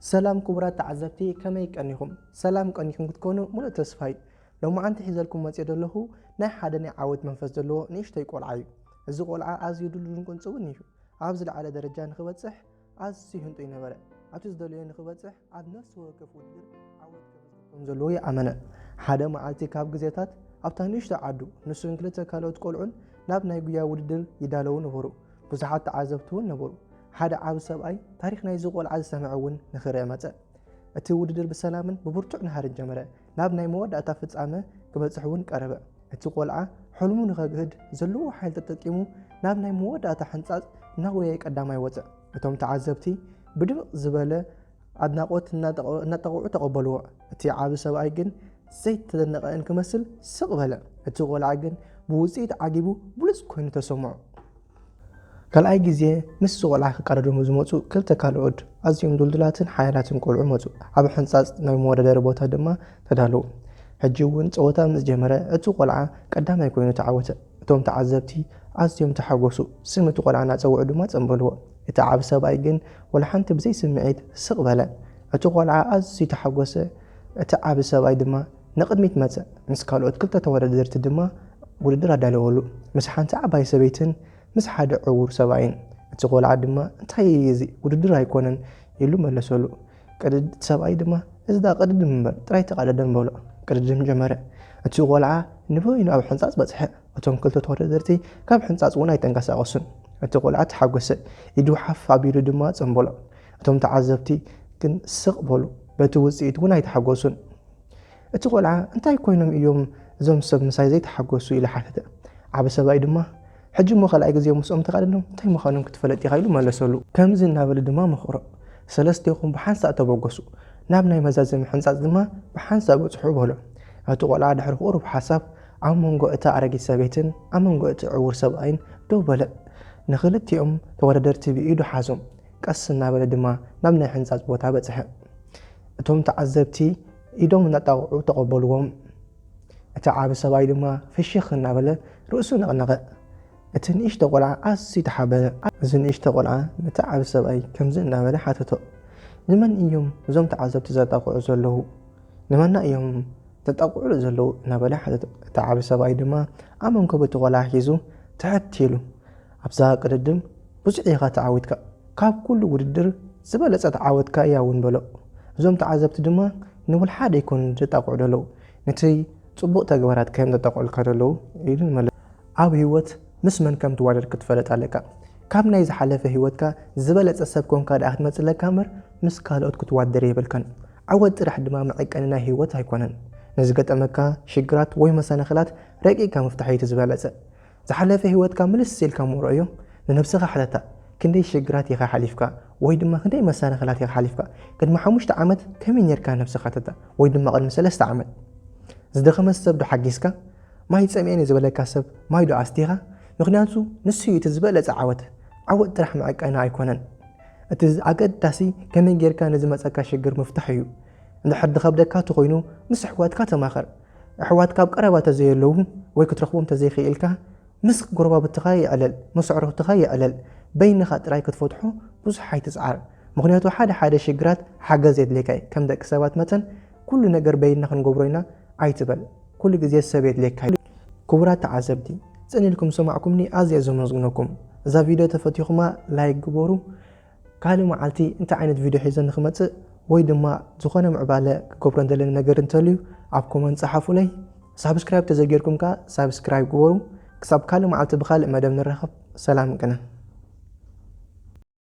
ሰላም ክቡራት ተዓዘብቲ፣ ከመይ ቀኒኹም? ሰላም ቀኒኹም ክትኮኑ ሙሉእ ተስፋ እዩ። ሎማዓንቲ ሒዘልኩም መፅየ ዘለኹ ናይ ሓደ ናይ ዓወት መንፈስ ዘለዎ ንእሽተይ ቆልዓ እዩ። እዚ ቆልዓ ኣዝዩ ድልዱልን ቁንፅውን እዩ። ኣብ ዝለዓለ ደረጃ ንክበፅሕ ኣዝዩ ህንጡይ ነበረ። ኣብቲ ዝደለዮ ንክበፅሕ ኣብ ነፍሲ ወከፍ ውድድር ዓወት ከመዝግብ ከም ዘለዎ ይኣመነ። ሓደ መዓልቲ ካብ ግዜታት ኣብታ ንእሽቶ ዓዱ ንሱን ክልተ ካልኦት ቆልዑን ናብ ናይ ጉያ ውድድር ይዳለዉ ነበሩ። ብዙሓት ተዓዘብቲ እውን ነበሩ። ሓደ ዓቢ ሰብኣይ ታሪኽ ናይዚ ቆልዓ ዝሰምዐ እውን ንኽርኢ መጸ። እቲ ውድድር ብሰላምን ብብርቱዕ ናህርን ጀመረ። ናብ ናይ መወዳእታ ፍጻመ ክበጽሕ እውን ቀረበ። እቲ ቆልዓ ሕልሙ ንኸግህድ ዘለዎ ሓይሊ ተጠቂሙ ናብ ናይ መወዳእታ ሕንጻጽ እናጎየ ቀዳማይ ወጸ። እቶም ተዓዘብቲ ብድምቕ ዝበለ ኣድናቖት እናጠቐ-፣ እናጠቕዑ ተቐበልዎ። እቲ ዓቢ ሰብኣይ ግን ዘይተደነቐ እንክመስል ስቕ በለ። እቲ ቆልዓ ግን ብውጽኢት ዓጊቡ ብሉጽ ኮይኑ ተሰምዖ። ካልኣይ ግዜ ምስዚ ቆልዓ ክቃደዶም ዝመጹ ክልተ ካልኦት ኣዝዮም ድልዱላትን ሓያላትን ቆልዑ መጹ። ኣብ ሕንጻጽ ናይ መወዳደሪ ቦታ ድማ ተዳለዉ። ሕጂ እውን ጸወታ ምስ ጀመረ፣ እቲ ቆልዓ ቀዳማይ ኮይኑ ተዓወተ። እቶም ተዓዘብቲ ኣዝዮም ተሓጎሱ። ስም እቲ ቆልዓ እናጸውዑ ድማ ጸንበልዎ። እቲ ዓቢ ሰብኣይ ግን ወላ ሓንቲ ብዘይ ስምዒት ስቕ በለ። እቲ ቆልዓ ኣዝዩ ተሓጎሰ። እቲ ዓቢ ሰብኣይ ድማ ንቕድሚት መጸ። ምስ ካልኦት ክልተ ተወዳደርቲ ድማ ውድድር ኣዳለወሉ። ምስ ሓንቲ ዓባይ ሰበይትን ምስ ሓደ ዕዉር ሰብኣይን። እቲ ቆልዓ ድማ፣ "እንታይ እዩ እዚ? ውድድር ኣይኮነን" ኢሉ መለሰሉ። ቅድድ-፣ እቲ ሰብኣይ ድማ፣ "እዚ ደኣ ቅድድም እምበር፣ ጥራይ ተቓደደም" በሎ። ቅድድም ጀመረ። እቲ ቆልዓ ንበይኑ ኣብ ሕንጻጽ በጽሐ። እቶም ክልተ ተወዳደርቲ ካብ ሕንጻጽ እውን ኣይተንቀሳቐሱን። እቲ ቆልዓ ተሓጎሰ። ኢዱ ሓፍ ኣቢሉ ድማ ጸንበሎ። እቶም ተዓዘብቲ ግን ስቕ በሉ። በቲ ውጽኢት እውን ኣይተሓጎሱን። እቲ ቆልዓ፣ "እንታይ ኮይኖም እዮም እዞም ሰብ ምሳይ ዘይተሓጎሱ?" ኢሉ ሓተተ። ዓቢ ሰብኣይ ድማ፣ "ሕጂ እሞ ካልኣይ ግዜ ምስኦም ተቓደዶም እንታይ ምዃኖም ክትፈልጥ ኢኻ" ኢሉ መለሰሉ። ከምዚ እናበለ ድማ መኸሮ። ሰለስቴኹም ብሓንሳእ ተበገሱ። ናብ ናይ መዛዘሚ ሕንጻጽ ድማ ብሓንሳእ በጽሑ በሎ። እቲ ቆልዓ ድሕሪ ቁሩብ ሓሳብ ኣብ መንጎ እታ ኣረጊት ሰበይትን ኣብ መንጎ እቲ ዕዉር ሰብኣይን ደው በለ። ንኽልቲኦም ተወዳደርቲ ብኢዱ ሓዞም። ቀስ እናበለ ድማ ናብ ናይ ሕንጻጽ ቦታ በጽሐ። እቶም ተዓዘብቲ ኢዶም እናጣቕዑ ተቐበልዎም። እቲ ዓቢ ሰብኣይ ድማ ፍሽኽ እናበለ ርእሱ ነቕነቐ። እቲ ንእሽቶ ቆልዓ ኣዝዩ ተሓበነ። እዚ ንእሽቶ ቆልዓ ነቲ ዓቢ ሰብኣይ ከምዚ እናበለ ሓተቶ፣ "ንመን እዮም እዞም ተዓዘብቲ ዘጣቕዑ ዘለዉ? ንመና እዮም ዘጣቕዑ ዘለዉ?" እናበለ ሓተቶ። እቲ ዓቢ ሰብኣይ ድማ ኣብ መንኮብ እቲ ቆልዓ ሒዙ ትሕት ኢሉ፣ "ኣብዛ ቅድድም ብዙሕ ኢኻ ተዓዊትካ። ካብ ኩሉ ውድድር ዝበለጸት ዓወትካ እያ እውን" በሎ። እዞም ተዓዘብቲ ድማ ንውልሓደ ኣይኮኑን ዘጣቕዑ ዘለዉ፣ ነቲ ጽቡቕ ተግባራትካ እዮም ዘጣቕዑልካ ዘለዉ ኢሉ ንመለስ። ኣብ ህይወት ምስ መን ከም ትዋደድ ክትፈልጥ ኣለካ። ካብ ናይ ዝሓለፈ ህይወትካ ዝበለጸ ሰብ ኮንካ ደኣ ክትመጽእ ኣለካ እምበር ምስ ካልኦት ክትዋደር የብልካን። ዓወት ጥራሕ ድማ መዐቀኒ ናይ ህይወት ኣይኮነን። ንዝገጠመካ ሽግራት ወይ መሰናኽላት ረቂቕካ ምፍታሕ እዩ እቲ ዝበለጸ። ዝሓለፈ ህይወትካ ምልስ ኢልካ እሞ ርኣዮ፣ ንነብስኻ ሕተታ። ክንደይ ሽግራት ኢኻ ሓሊፍካ ወይ ድማ ክንደይ መሰናኽላት ኢኻ ሓሊፍካ? ቅድሚ ሓሙሽተ ዓመት ከመይ ኔርካ ንነብስኻ ሕተታ፣ ወይ ድማ ቅድሚ ሰለስተ ዓመት? ዝደኸመ ሰብ ዶ ሓጊዝካ? ማይ ጸሚኤኒ ዝበለካ ሰብ ማይ ዶ ኣስቲኻ? ምኽንያቱ ንሱ እዩ እቲ ዝበለጸ ዓወት። ዓወት ጥራሕ መዐቀኒ ኣይኮነን። እቲ ኣገዳሲ ከመይ ጌርካ ንዝመጸካ ሽግር ምፍታሕ እዩ። እንድሕር ዝኸብደካ ተኾይኑ ምስ ኣሕዋትካ ተማኸር። ኣሕዋትካ ኣብ ቀረባ ተዘየለዉ ወይ ክትረኽቦም ተዘይኽኢልካ ምስ ጎረባብትኻ የዕለል፣ ምስ ኣዕሩኽትኻ የዕለል። በይንኻ ጥራይ ክትፈትሖ ብዙሕ ኣይትጽዓር። ምኽንያቱ ሓደ ሓደ ሽግራት ሓገዝ የድልየካ እዩ። ከም ደቂ ሰባት መጠን ኩሉ ነገር በይንና ክንገብሮ ኢና ኣይትበል። ኩሉ ግዜ ሰብ የድልየካ እዩ። ክቡራት ተዓዘብቲ፣ ጽን ኢልኩም ዝሰማዕኩምኒ ኣዝየ ዘመስግነኩም። እዛ ቪድዮ ተፈቲኹማ ላይክ ግበሩ። ካልእ መዓልቲ እንታይ ዓይነት ቪድዮ ሒዘ ንክመጽእ ወይ ድማ ዝኾነ ምዕባለ ክገብሮ እንደለኒ ነገር እንተልዩ ኣብ ኮመንት ጸሓፉለይ። ሳብስክራይብ ተዘይጌርኩም ከኣ ሳብስክራይብ ግበሩ። ክሳብ ካልእ መዓልቲ ብኻልእ መደብ ንራኸብ። ሰላም ቅነ።